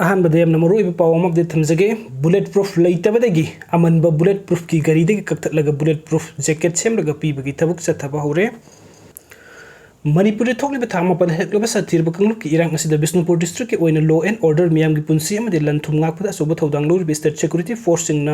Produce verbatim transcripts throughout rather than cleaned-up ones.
ꯑꯍꯥꯟꯕꯗ ꯌꯥꯝꯅ ꯃꯔꯨꯑꯣꯏꯕ ꯄꯥꯎ ꯑꯃ ꯑꯞꯗꯦꯠ ꯊꯝꯖꯒꯦ꯫ ꯕꯨꯂꯦꯠ ꯄ꯭ꯔꯨꯐ ꯂꯩꯇꯕꯗꯒꯤ ꯑꯃꯟꯕ ꯕꯨꯂꯦꯠ ꯄ꯭ꯔꯨꯐꯀꯤ ꯒꯥꯔꯤꯗꯒꯤ ꯀꯛꯊꯠꯂꯒ ꯕꯨꯂꯦꯠ ꯄ꯭ꯔꯨꯐ ꯖꯦꯀꯦꯠ ꯁꯦꯝꯂꯒ ꯄꯤꯕꯒꯤ ꯊꯕꯛ ꯆꯠꯊꯕ ꯍꯧꯔꯦ꯫ ꯃꯅꯤꯄꯨꯔꯗ ꯊꯣꯛꯂꯤꯕ ꯊꯥ ꯃꯥꯄꯟ ꯍꯦꯜꯂꯛꯂꯕ ꯁꯥꯊꯤꯔꯕ ꯀꯥꯡꯂꯨꯞꯀꯤ ꯏꯔꯥꯡ ꯑꯁꯤꯗ ꯕꯤꯁꯅꯨꯄꯨꯔ ꯗꯤꯁꯇ꯭ꯔꯤꯛꯀꯤ ꯑꯣꯏꯅ law and order, ꯃꯤꯌꯥꯝꯒꯤ ꯄꯨꯟꯁꯤ ꯑꯃꯗꯤ ꯂꯟ ꯊꯨꯝ ꯉꯥꯛꯄꯗ ꯑꯆꯧꯕ ꯊꯧꯗꯥꯡ ꯂꯧꯔꯤꯕ state security force ꯁꯤꯡꯅ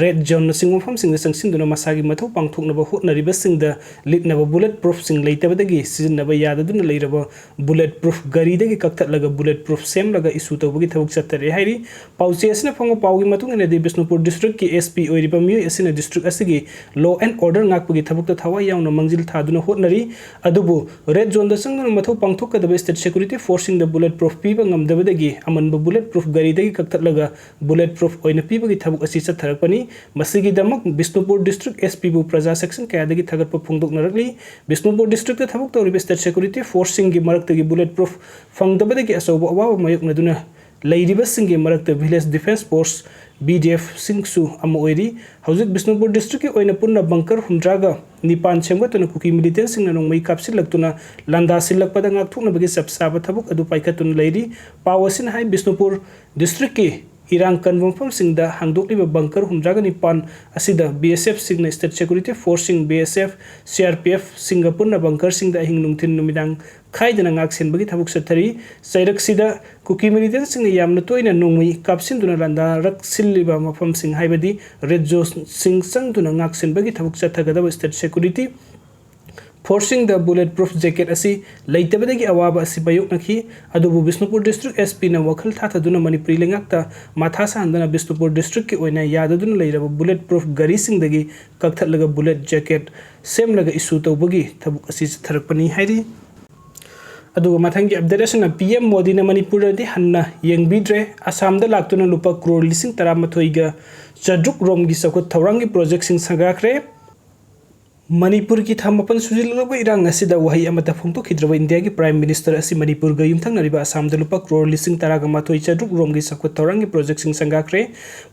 red zone ꯅꯆꯤꯡꯕ ꯃꯐꯝꯁꯤꯡꯗ ꯆꯪꯁꯤꯟꯗꯨꯅ ꯃꯁꯥꯒꯤ ꯃꯊꯧ ꯄꯥꯡꯊꯣꯛꯅꯕ ꯍꯣꯠꯅꯔꯤꯕꯁꯤꯡꯗ ꯂꯤꯠꯅꯕ ꯕꯨꯂꯦꯠ ꯄ꯭ꯔꯨꯐꯁꯤꯡ ꯂꯩꯇꯕꯗꯒꯤ ꯁꯤꯖꯤꯟꯅꯕ ꯌꯥꯗꯗꯨꯅ ꯂꯩꯔꯕ ꯕꯨꯂꯦꯠ ꯄ꯭ꯔꯨꯐ ꯒꯥꯔꯤꯗꯒꯤ ꯀꯛꯊꯠꯂꯒ ꯕꯨꯂꯦꯠ ꯄ꯭ꯔꯨꯐ ꯁꯦꯝꯂꯒ issue ꯇꯧꯕꯒꯤ ꯊꯕꯛ ꯆꯠꯊꯔꯦ ꯍꯥꯏꯔꯤ꯫ ꯄꯥꯎꯆꯦ ꯑꯁꯤꯅ ꯐꯪꯕ ꯄꯥꯎꯒꯤ ꯃꯇꯨꯡ ꯏꯟꯅꯗꯤ, ꯕꯤꯁꯅꯨꯄꯨꯔ ꯗꯤꯁꯇ꯭ꯔꯤꯛꯀꯤ S P ꯑꯣꯏꯔꯤꯕ ꯃꯤꯑꯣꯏ ꯑꯁꯤꯅ ꯗꯤꯁꯇ꯭ꯔꯤꯛ ꯑꯁꯤꯒꯤ law and order ꯉꯥꯛꯄꯒꯤ ꯊꯕꯛꯇ ꯊꯋꯥꯏ ꯌꯥꯎꯅ ꯃꯥꯡꯖꯤꯜ ꯊꯥꯗꯨꯅ ꯍꯣꯠꯅꯔꯤ꯫ ꯑꯗꯨꯕꯨ red zone ꯗ ꯆꯪꯗꯨꯅ ꯃꯊꯧ ꯄꯥꯡꯊꯣꯛꯀꯗꯕ state security force ꯁꯤꯡꯗ ꯕꯨꯂꯦꯠ ꯄ꯭ꯔꯨꯐ ꯄꯤꯕ ꯉꯝꯗꯕꯗꯒꯤ ꯑꯃꯟꯕ ꯕꯨꯂꯦꯠ ꯄ꯭ꯔꯨꯐ ꯒꯥꯔꯤꯗꯒꯤ ꯀꯛꯊꯠꯂꯒ ꯕꯨꯂꯦꯠ ꯄ꯭ꯔꯨꯐ ꯑꯣꯏꯅ ꯄꯤꯕꯒꯤ ꯊꯕꯛ ꯑꯁꯤ ꯆꯠꯊꯔꯛꯄꯅꯤ꯫ ꯃꯁꯤꯒꯤꯗꯃꯛ ꯕꯤꯁꯅꯨꯄꯨꯔ ꯗꯤꯁꯇ꯭ꯔꯤꯛ S P ꯕꯨ ꯄ꯭ꯔꯖꯥ section ꯀꯌꯥꯗꯒꯤ ꯊꯥꯒꯠꯄ ꯐꯣꯡꯗꯣꯛꯅꯔꯛꯂꯤ꯫ ꯕꯤꯁꯅꯨꯄꯨꯔ ꯗꯤꯁꯇ꯭ꯔꯤꯛꯇ ꯊꯕꯛ ꯇꯧꯔꯤꯕ state security force ꯁꯤꯡꯒꯤ ꯃꯔꯛꯇꯒꯤ ꯕꯨꯂꯦꯠ ꯄ꯭ꯔꯨꯐ ꯐꯪꯗꯕꯗꯒꯤ ꯑꯆꯧꯕ ꯑꯋꯥꯕ ꯃꯥꯌꯣꯛꯅꯗꯨꯅ ꯂꯩꯔꯤꯕꯁꯤꯡꯒꯤ ꯃꯔꯛꯇ village defence force, V D F ꯁꯤꯡꯁꯨ ꯑꯃ ꯑꯣꯏꯔꯤ꯫ ꯍꯧꯖꯤꯛ ꯕꯤꯁꯅꯨꯄꯨꯔ ꯗꯤꯁꯇ꯭ꯔꯤꯛꯀꯤ ꯑꯣꯏꯅ ꯄꯨꯟꯅ ꯕꯪꯀꯔ ꯍꯨꯝꯗ꯭ꯔꯥꯒ ꯅꯤꯄꯥꯟ ꯁꯦꯝꯒꯠꯇꯨꯅ ꯀꯨꯀꯤ ꯃꯤꯂꯤꯇꯦꯟꯁꯤꯡꯅ ꯅꯣꯡꯃꯩ ꯀꯥꯞꯁꯤꯜꯂꯛꯇꯨꯅ ꯂꯥꯟꯗꯥꯁꯤꯜꯂꯛꯄꯗ ꯉꯥꯛꯊꯣꯛꯅꯕꯒꯤ ꯆꯞ ꯆꯥꯕ ꯊꯕꯛ ꯑꯗꯨ ꯄꯥꯏꯈꯠꯇꯨꯅ ꯂꯩꯔꯤ꯫ ꯄꯥꯎ ꯑꯁꯤꯅ ꯍꯥꯏ, ꯕꯤꯁꯅꯨꯄꯨꯔ ꯗꯤꯁꯇ꯭ꯔꯤꯛꯀꯤ ꯏꯔꯥꯡ ꯀꯟꯕ ꯃꯐꯝꯁꯤꯡꯗ ꯍꯥꯡꯗꯣꯛꯂꯤꯕ ꯕꯪꯀꯔ ꯍꯨꯝꯗ꯭ꯔꯥꯒ ꯅꯤꯄꯥꯟ ꯑꯁꯤꯗ B S F ꯁꯤꯡꯅ state security force ꯁꯤꯡ, B S F, C R P F ꯁꯤꯡꯒ ꯄꯨꯟꯅ ꯕꯪꯀꯔꯁꯤꯡꯗ ꯑꯍꯤꯡ ꯅꯨꯡꯊꯤꯜ ꯅꯨꯃꯤꯗꯥꯡ ꯈꯥꯏꯗꯅ ꯉꯥꯛ ꯁꯦꯟꯕꯒꯤ ꯊꯕꯛ ꯆꯠꯊꯔꯤ꯫ ꯆꯩꯔꯛꯁꯤꯗ ꯀꯨꯀꯤ ꯃꯤꯂꯤꯇꯦꯟꯁꯤꯡꯅ ꯌꯥꯝꯅ ꯇꯣꯏꯅ ꯅꯣꯡꯃꯩ ꯀꯥꯞꯁꯤꯟꯗꯨꯅ ꯂꯥꯟꯗꯥꯔꯛꯁꯤꯜꯂꯤꯕ ꯃꯐꯝꯁꯤꯡ, ꯍꯥꯏꯕꯗꯤ red zone ꯁꯤꯡ ꯆꯪꯗꯨꯅ ꯉꯥꯛ ꯁꯦꯟꯕꯒꯤ ꯊꯕꯛ ꯆꯠꯊꯒꯗꯕ state security force ꯁꯤꯡꯗ ꯕꯨꯂꯦꯠ ꯄ꯭ꯔꯨꯐ ꯖꯦꯀꯦꯠ ꯑꯁꯤ ꯂꯩꯇꯕꯗꯒꯤ ꯑꯋꯥꯕ ꯑꯁꯤ ꯃꯥꯌꯣꯛꯅꯈꯤ꯫ ꯑꯗꯨꯕꯨ ꯕꯤꯁꯅꯨꯄꯨꯔ ꯗꯤꯁꯇ꯭ꯔꯤꯛ S P ꯅ ꯋꯥꯈꯜ ꯊꯥꯊꯗꯨꯅ ꯃꯅꯤꯄꯨꯔꯤ ꯂꯩꯉꯥꯛꯇ ꯃꯊꯥ ꯁꯥꯍꯟꯗꯅ ꯕꯤꯁꯅꯨꯄꯨꯔ ꯗꯤꯁꯇ꯭ꯔꯤꯛꯀꯤ ꯑꯣꯏꯅ ꯌꯥꯗꯗꯨꯅ ꯂꯩꯔꯕ ꯕꯨꯂꯦꯠ ꯄ꯭ꯔꯨꯐ ꯒꯥꯔꯤꯁꯤꯡꯗꯒꯤ ꯀꯛꯊꯠꯂꯒ ꯕꯨꯂꯦꯠ ꯖꯦꯀꯦꯠ ꯁꯦꯝꯂꯒ issue ꯇꯧꯕꯒꯤ ꯊꯕꯛ ꯑꯁꯤ ꯆꯠꯊꯔꯛꯄꯅꯤ ꯍꯥꯏꯔꯤ꯫ ꯑꯗꯨꯒ ꯃꯊꯪꯒꯤ ꯑꯞꯗꯦꯠ ꯑꯁꯤꯅ P M ꯃꯣꯗꯤꯅ ꯃꯅꯤꯄꯨꯔꯗꯗꯤ ꯍꯟꯅ ꯌꯦꯡꯕꯤꯗ꯭ꯔꯦ, ꯑꯁꯥꯝꯗ ꯂꯥꯛꯇꯨꯅ ꯂꯨꯄꯥ ꯀ꯭ꯔꯣꯔ ꯂꯤꯁꯤꯡ ꯇꯔꯥꯃꯥꯊꯣꯏꯒ ꯆꯥꯇ꯭ꯔꯨꯛ ꯔꯣꯝꯒꯤ ꯆꯥꯎꯈꯠ ꯊꯧꯔꯥꯡꯒꯤ ꯄ꯭ꯔꯣꯖꯦꯛꯁꯤꯡ ꯁꯪꯒꯥꯈ꯭ꯔꯦ꯫ ꯃꯅꯤꯄꯨꯔꯒꯤ ꯊꯥ ꯃꯥꯄꯟ ꯁꯨꯖꯤꯜꯂꯛꯂꯕ ꯏꯔꯥꯡ ꯑꯁꯤꯗ ꯋꯥꯍꯩ ꯑꯃꯠꯇ ꯐꯣꯡꯗꯣꯛꯈꯤꯗ꯭ꯔꯕ ꯏꯟꯗꯤꯌꯥꯒꯤ Prime Minister ꯑꯁꯤ ꯃꯅꯤꯄꯨꯔꯒ ꯌꯨꯝꯊꯪꯅꯔꯤꯕ ꯑꯁꯥꯝꯗ ꯂꯨꯄꯥ ꯀ꯭ꯔꯣꯔ ꯂꯤꯁꯤꯡ ꯇꯔꯥꯒ ꯃꯥꯊꯣꯏ ꯆꯥꯇ꯭ꯔꯨꯛ ꯔꯣꯝꯒꯤ ꯆꯥꯎꯈꯠ ꯊꯧꯔꯥꯡꯒꯤ ꯄ꯭ꯔꯣꯖꯦꯛꯁꯤꯡ ꯁꯪꯒꯥꯈ꯭ꯔꯦ꯫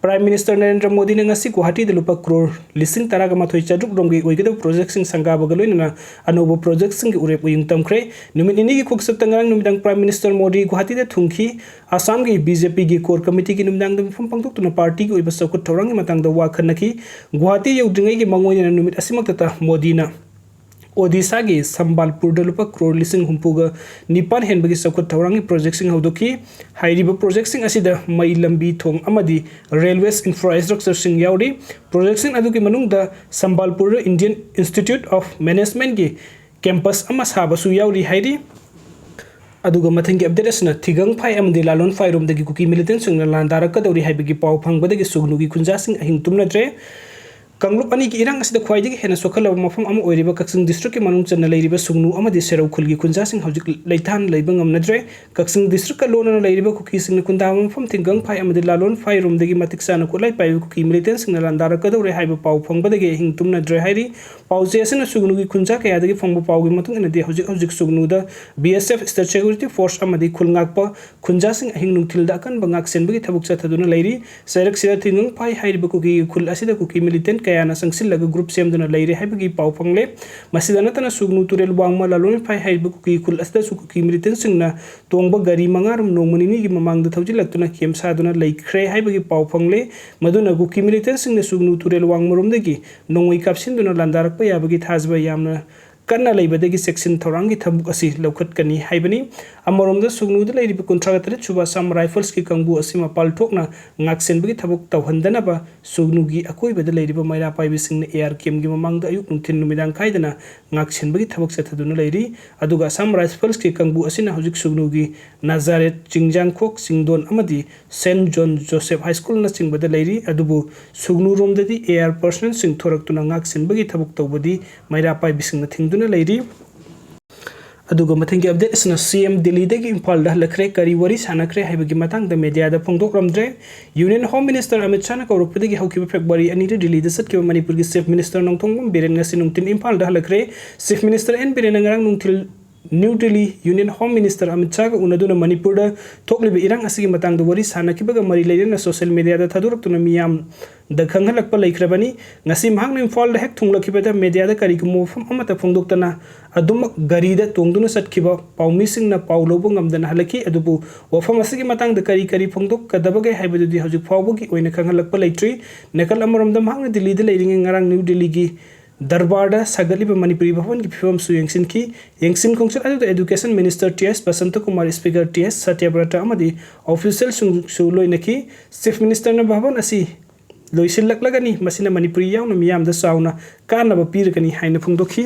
Prime Minister ꯅꯔꯦꯟꯗ꯭ꯔ ꯃꯣꯗꯤꯅ ꯉꯁꯤ ꯒꯨꯋꯥꯍꯥꯇꯤꯗ ꯂꯨꯄꯥ ꯀ꯭ꯔꯣꯔ ꯂꯤꯁꯤꯡ ꯇꯔꯥꯒ ꯃꯥꯊꯣꯏ ꯆꯥꯇ꯭ꯔꯨꯛ ꯔꯣꯝꯒꯤ ꯑꯣꯏꯒꯗꯕ ꯄ꯭ꯔꯣꯖꯦꯛꯁꯤꯡ ꯁꯪꯒꯥꯕꯒ ꯂꯣꯏꯅꯅ ꯑꯅꯧꯕ ꯄ꯭ꯔꯣꯖꯦꯛꯁꯤꯡꯒꯤ ꯎꯔꯦꯞ ꯎꯌꯨꯡ ꯇꯝꯈ꯭ꯔꯦ꯫ ꯅꯨꯃꯤꯠ ꯅꯤꯅꯤꯒꯤ ꯈꯣꯡꯆꯠꯇ ꯉꯔꯥꯡ ꯅꯨꯃꯤꯗꯥꯡ Prime Minister ꯃꯣꯗꯤ ꯒꯨꯋꯥꯍꯥꯇꯤꯗ ꯊꯨꯡꯈꯤ꯫ ꯑꯁꯥꯝꯒꯤ BJPꯒꯤ core committeeꯒꯤ ꯅꯨꯃꯤꯗꯥꯡꯗ ꯃꯤꯐꯝ ꯄꯥꯡꯊꯣꯛꯇꯨꯅ partyꯒꯤ ꯑꯣꯏꯕ ꯆꯥꯎꯈꯠ ꯊꯧꯔꯥꯡꯒꯤ ꯃꯇꯥꯡꯗ ꯋꯥ ꯈꯟꯅꯈꯤ꯫ ꯒꯨꯋꯥꯍꯥꯇꯤ ꯌꯧꯗ꯭ꯔꯤꯉꯩꯒꯤ ꯃꯥꯡꯑꯣꯏꯅꯅ ꯅꯨꯃꯤꯠ ꯑꯁꯤꯃꯛꯇꯗ ꯃꯣꯗꯤꯅ ꯑꯣꯗꯤꯁꯥꯒꯤ ꯁꯝꯕꯥꯜꯄꯨꯔꯗ ꯂꯨꯄꯥ ꯀ꯭ꯔꯣꯔ ꯂꯤꯁꯤꯡ ꯍꯨꯝꯐꯨꯒ ꯅꯤꯄꯥꯟ ꯍꯦꯟꯕꯒꯤ ꯆꯥꯎꯈꯠ ꯊꯧꯔꯥꯡꯒꯤ ꯄ꯭ꯔꯣꯖꯦꯛꯁꯤꯡ ꯍꯧꯗꯣꯛꯈꯤ꯫ ꯍꯥꯏꯔꯤꯕ ꯄ꯭ꯔꯣꯖꯦꯛꯁꯤꯡ ꯑꯁꯤꯗ ꯃꯩ, ꯂꯝꯕꯤ, ꯊꯣꯡ ꯑꯃꯗꯤ railways infrastructureꯁꯤꯡ ꯌꯥꯎꯔꯤ꯫ ꯄ꯭ꯔꯣꯖꯦꯛꯁꯤꯡ ꯑꯗꯨꯒꯤ ꯃꯅꯨꯡꯗ ꯁꯝꯕꯥꯜꯄꯨꯔꯗ Indian Institute of Managementꯀꯤ campus ꯑꯃ ꯁꯥꯕꯁꯨ ꯌꯥꯎꯔꯤ ꯍꯥꯏꯔꯤ꯫ ꯑꯗꯨꯒ ꯃꯊꯪꯒꯤ update ꯑꯁꯤꯅ ꯊꯤꯒꯪꯐꯥꯏ ꯑꯃꯗꯤ ꯂꯥꯂꯣꯟꯐꯥꯏꯔꯣꯝꯗꯒꯤ ꯀꯨꯀꯤ militantꯁꯤꯡꯅ ꯂꯥꯟꯗꯥꯔꯛꯀꯗꯧꯔꯤ ꯍꯥꯏꯕꯒꯤ ꯄꯥꯎ ꯐꯪꯕꯗꯒꯤ ꯁꯨꯒꯅꯨꯒꯤ ꯈꯨꯟꯖꯥꯁꯤꯡ ꯑꯍꯤꯡ ꯇꯨꯝꯅꯗ꯭ꯔꯦ꯫ ꯀꯥꯡꯂꯨꯞ ꯑꯅꯤꯒꯤ ꯏꯔꯥꯡ ꯑꯁꯤꯗ ꯈ꯭ꯋꯥꯏꯗꯒꯤ ꯍꯦꯟꯅ ꯁꯣꯛꯍꯜꯂꯕ ꯃꯐꯝ ꯑꯃ ꯑꯣꯏꯔꯤꯕ ꯀꯛꯆꯤꯡ districtꯀꯤ ꯃꯅꯨꯡ ꯆꯟꯅ ꯂꯩꯔꯤꯕ ꯁꯨꯒꯅꯨ ꯑꯃꯗꯤ ꯁꯦꯔꯧ ꯈꯨꯜꯒꯤ ꯈꯨꯟꯖꯥꯁꯤꯡ ꯍꯧꯖꯤꯛ ꯂꯩꯇꯥꯅ ꯂꯩꯕ ꯉꯝꯅꯗ꯭ꯔꯦ꯫ ꯀꯛꯆꯤꯡ districtꯀ ꯂꯣꯟꯅꯅ ꯂꯩꯔꯤꯕ ꯀꯨꯀꯤꯁꯤꯡꯅ ꯈꯨꯟꯗꯥꯕ ꯃꯐꯝ ꯊꯤꯡꯒꯪꯐꯥꯏ ꯑꯃꯗꯤ ꯂꯥꯂꯣꯟꯐꯥꯏꯔꯣꯝꯗꯒꯤ ꯃꯇꯤꯛ ꯆꯥꯅ ꯈꯨꯠꯂꯥꯏ ꯄꯥꯏꯕ ꯀꯨꯀꯤ militantꯁꯤꯡꯅ ꯂꯥꯟꯗꯥꯔꯛꯀꯗꯧꯔꯦ ꯍꯥꯏꯕ ꯄꯥꯎ ꯐꯪꯕꯗꯒꯤ ꯑꯍꯤꯡ ꯇꯨꯝꯅꯗ꯭ꯔꯦ ꯍꯥꯏꯔꯤ꯫ ꯄꯥꯎꯆꯦ ꯑꯁꯤꯅ ꯁꯨꯒꯅꯨꯒꯤ ꯈꯨꯟꯖꯥ ꯀꯌꯥꯗꯒꯤ ꯐꯪꯕ ꯄꯥꯎꯒꯤ ꯃꯇꯨꯡ ꯏꯟꯅꯗꯤ, ꯍꯧꯖꯤꯛ ꯍꯧꯖꯤꯛ ꯁꯨꯒꯅꯨꯗ BSF, State Security Force ꯑꯃꯗꯤ ꯈꯨꯜ ꯉꯥꯛꯄ ꯈꯨꯟꯖꯥꯁꯤꯡ ꯑꯍꯤꯡ ꯅꯨꯡꯊꯤꯜꯗ ꯑꯀꯟꯕ ꯉꯥꯛ ꯁꯦꯟꯕꯒꯤ ꯊꯕꯛ ꯆꯠꯊꯗꯨꯅ ꯂꯩꯔꯤ꯫ ꯆꯩꯔꯛꯁꯤꯗ ꯊꯤꯡꯒꯪꯐꯥꯏ ꯍꯥꯏꯔꯤꯕ ꯀꯨꯀꯤꯒꯤ ꯈꯨꯜ ꯑꯁꯤꯗ ꯀꯨꯀꯤ militant ꯀꯌꯥꯅ ꯆꯪꯁꯤꯜꯂꯒ group ꯁꯦꯝꯗꯨꯅ ꯂꯩꯔꯦ ꯍꯥꯏꯕꯒꯤ ꯄꯥꯎ ꯐꯪꯂꯦ꯫ ꯃꯁꯤꯗ ꯅꯠꯇꯅ ꯁꯨꯒꯅꯨ ꯇꯨꯔꯦꯜ ꯋꯥꯡꯃ ꯂꯥꯂꯣꯟꯐꯥꯏ ꯍꯥꯏꯔꯤꯕ ꯀꯨꯀꯤ ꯈꯨꯜ ꯑꯁꯤꯗꯁꯨ ꯀꯨꯀꯤ militantꯁꯤꯡꯅ ꯇꯣꯡꯕ ꯒꯥꯔꯤ ꯃꯉꯥꯔꯣꯝ ꯅꯣꯡꯃ ꯅꯤꯅꯤꯒꯤ ꯃꯃꯥꯡꯗ ꯊꯧꯖꯤꯜꯂꯛꯇꯨꯅ camp ꯁꯥꯗꯨꯅ ꯂꯩꯈ꯭ꯔꯦ ꯍꯥꯏꯕꯒꯤ ꯄꯥꯎ ꯐꯪꯂꯦ꯫ ꯃꯗꯨꯅ ꯀꯨꯀꯤ militantꯁꯤꯡꯅ ꯁꯨꯒꯅꯨ ꯇꯨꯔꯦꯜ ꯋꯥꯡꯃꯔꯣꯝꯗꯒꯤ ꯅꯣꯡꯃꯩ ꯀꯥꯞꯁꯤꯟꯗꯨꯅ ꯂꯥꯟꯗꯥꯔꯛꯄ ꯌꯥꯕꯒꯤ ꯊꯥꯖꯕ ꯌꯥꯝꯅ ꯀꯟꯅ ꯂꯩꯕꯗꯒꯤ ꯆꯦꯛꯁꯤꯟ ꯊꯧꯔꯥꯡꯒꯤ ꯊꯕꯛ ꯑꯁꯤ ꯂꯧꯈꯠꯀꯅꯤ ꯍꯥꯏꯕꯅꯤ꯫ ꯑꯃꯔꯣꯝꯗ ꯁꯨꯒꯅꯨꯗ ꯂꯩꯔꯤꯕ ꯀꯨꯟꯊ꯭ꯔꯥ ꯇꯔꯦꯠ ꯁꯨꯕ Assam Riflesꯀꯤ ꯀꯥꯡꯕꯨ ꯑꯁꯤ ꯃꯄꯥꯜ ꯊꯣꯛꯅ ꯉꯥꯛꯁꯦꯟꯕꯒꯤ ꯊꯕꯛ ꯇꯧꯍꯟꯗꯅꯕ ꯁꯨꯒꯅꯨꯒꯤ ꯑꯀꯣꯏꯕꯗ ꯂꯩꯔꯤꯕ ꯃꯩꯔꯥ ꯄꯥꯏꯕꯤꯁꯤꯡꯅ AR campꯀꯤ ꯃꯃꯥꯡꯗ ꯑꯌꯨꯛ ꯅꯨꯡꯊꯤꯜ ꯅꯨꯃꯤꯗꯥꯡ ꯈꯥꯏꯗꯅ ꯉꯥꯛꯁꯦꯟꯕꯒꯤ ꯊꯕꯛ ꯆꯠꯊꯗꯨꯅ ꯂꯩꯔꯤ꯫ ꯑꯗꯨꯒ Assam Riflesꯀꯤ ꯀꯥꯡꯕꯨ ꯑꯁꯤꯅ ꯍꯧꯖꯤꯛ ꯁꯨꯒꯅꯨꯒꯤ ꯅꯥꯖꯥꯔꯦꯠ, ꯆꯤꯡꯖꯥꯡꯈꯣꯛ, ꯆꯤꯡꯗꯣꯟ ꯑꯃꯗꯤ Saint John Joseph High Schoolꯅꯆꯤꯡꯕꯗ ꯂꯩꯔꯤ꯫ ꯑꯗꯨꯕꯨ ꯁꯨꯒꯅꯨꯔꯣꯝꯗꯗꯤ AR personnelꯁꯤꯡ ꯊꯣꯔꯛꯇꯨꯅ ꯉꯥꯛ ꯁꯦꯟꯕꯒꯤ ꯊꯕꯛ ꯇꯧꯕꯗꯤ ꯃꯩꯔꯥ ꯄꯥꯏꯕꯤꯁꯤꯡꯅ ꯊꯤꯡꯗꯨꯅ ꯂꯩꯔꯤ꯫ ꯑꯗꯨꯒ ꯃꯊꯪꯒꯤ ꯑꯞꯗꯦꯠ ꯑꯁꯤꯅ ꯁꯤ ꯑꯦꯝ ꯗꯤꯜꯂꯤꯗꯒꯤ ꯏꯝꯐꯥꯜꯗ ꯍꯜꯂꯛꯈ꯭ꯔꯦ꯫ ꯀꯔꯤ ꯋꯥꯔꯤ ꯁꯥꯟꯅꯈ꯭ꯔꯦ ꯍꯥꯏꯕꯒꯤ ꯃꯇꯥꯡꯗ ꯃꯦꯗꯤꯌꯥꯗ ꯐꯣꯡꯗꯣꯛꯂꯝꯗ꯭ꯔꯦ꯫ ꯌꯨꯅꯤꯌꯟ ꯍꯣꯝ ꯃꯤꯅꯤꯁꯇꯔ ꯑꯃꯤꯠ ꯁꯥꯍꯅ ꯀꯧꯔꯛꯄꯗꯒꯤ ꯍꯧꯈꯤꯕ ꯐꯦꯕ꯭ꯔꯨꯋꯥꯔꯤ ꯑꯅꯤꯗ ꯗꯤꯜꯂꯤꯗ ꯆꯠꯈꯤꯕ ꯃꯅꯤꯄꯨꯔꯒꯤ ꯆꯤꯐ ꯃꯤꯅꯤꯁꯇꯔ ꯅꯣꯡꯊꯣꯝꯕꯝ ꯕꯤꯔꯦꯟ ꯉꯁꯤ ꯅꯨꯡꯊꯤꯜ ꯏꯝꯐꯥꯜꯗ ꯍꯜꯂꯛꯈ꯭ꯔꯦ꯫ ꯆꯤꯐ ꯃꯤꯅꯤꯁꯇꯔ ꯑꯦꯟ ꯕꯤꯔꯦꯟꯅ ꯉꯔꯥꯡ ꯅꯨꯡꯊꯤꯜ new Delhi union home minister Amit ꯁꯥꯍꯒ ꯎꯅꯗꯨꯅ ꯃꯅꯤꯄꯨꯔꯗ ꯊꯣꯛꯂꯤꯕ ꯏꯔꯥꯡ ꯑꯁꯤꯒꯤ ꯃꯇꯥꯡꯗ ꯋꯥꯔꯤ ꯁꯥꯟꯅꯈꯤꯕꯒ ꯃꯔꯤ ꯂꯩꯅꯅ ꯁꯣꯁꯤꯌꯦꯜ ꯃꯦꯗꯤꯌꯥꯗ ꯊꯥꯗꯣꯔꯛꯇꯨꯅ ꯃꯤꯌꯥꯝꯗ ꯈꯪꯍꯜꯂꯛꯄ ꯂꯩꯈ꯭ꯔꯕꯅꯤ꯫ ꯉꯁꯤ ꯃꯍꯥꯛꯅ ꯏꯝꯐꯥꯜꯗ ꯍꯦꯛ ꯊꯨꯡꯂꯛꯈꯤꯕꯗ ꯃꯦꯗꯤꯌꯥꯗ ꯀꯔꯤꯒꯨꯝꯕ ꯋꯥꯐꯝ ꯑꯃꯠꯇ ꯐꯣꯡꯗꯣꯛꯇꯅ ꯑꯗꯨꯃꯛ ꯒꯥꯔꯤꯗ ꯇꯣꯡꯗꯨꯅ ꯆꯠꯈꯤꯕ ꯄꯥꯎꯃꯤꯁꯤꯡꯅ ꯄꯥꯎ ꯂꯧꯕ ꯉꯝꯗꯅ ꯍꯜꯂꯛꯈꯤ꯫ ꯑꯗꯨꯕꯨ ꯋꯥꯐꯝ ꯑꯁꯤꯒꯤ ꯃꯇꯥꯡꯗ ꯀꯔꯤ ꯀꯔꯤ ꯐꯣꯡꯗꯣꯛꯀꯗꯕꯒꯦ ꯍꯥꯏꯕꯗꯨꯗꯤ ꯍꯧꯖꯤꯛ ꯐꯥꯎꯕꯒꯤ ꯑꯣꯏꯅ ꯈꯪꯍꯜꯂꯛꯄ ꯂꯩꯇ꯭ꯔꯤ꯫ ꯅꯥꯀꯜ ꯑꯃꯔꯣꯝꯗ ꯃꯍꯥꯛꯅ ꯗꯤꯜꯂꯤꯗ ꯂꯩꯔꯤꯉꯩ ꯉꯔꯥꯡ ꯅ꯭ꯌꯨ ꯗꯤꯜꯂꯤꯒꯤ ꯗꯔꯕꯥꯔꯗ ꯁꯥꯒꯠꯂꯤꯕ ꯃꯅꯤꯄꯨꯔꯤ ꯚꯕꯟꯒꯤ ꯐꯤꯕꯝꯁꯨ ꯌꯦꯡꯁꯤꯟꯈꯤ꯫ ꯌꯦꯡꯁꯤꯟ ꯈꯣꯡꯆꯠ ꯑꯗꯨꯗ ꯑꯦꯗꯨꯀꯦꯁꯟ ꯃꯤꯅꯤꯁꯇꯔ ꯇꯤ ꯑꯦꯁ ꯕꯁꯟꯇ ꯀꯨꯃꯥꯔ, ꯁ꯭ꯄꯤꯀꯔ ꯇꯤ ꯑꯦꯁ ꯁꯇ꯭ꯌꯕ꯭ꯔꯇ ꯑꯃꯗꯤ ꯑꯣꯐꯤꯁꯤꯌꯦꯜꯁꯤꯡꯁꯨ ꯂꯣꯏꯅꯈꯤ꯫ ꯆꯤꯐ ꯃꯤꯅꯤꯁꯇꯔꯅ ꯚꯕꯟ ꯑꯁꯤ ꯂꯣꯏꯁꯤꯜꯂꯛꯂꯒꯅꯤ, ꯃꯁꯤꯅ ꯃꯅꯤꯄꯨꯔꯤ ꯌꯥꯎꯅ ꯃꯤꯌꯥꯝꯗ ꯆꯥꯎꯅ ꯀꯥꯟꯅꯕ ꯄꯤꯔꯒꯅꯤ ꯍꯥꯏꯅ ꯐꯣꯡꯗꯣꯛꯈꯤ꯫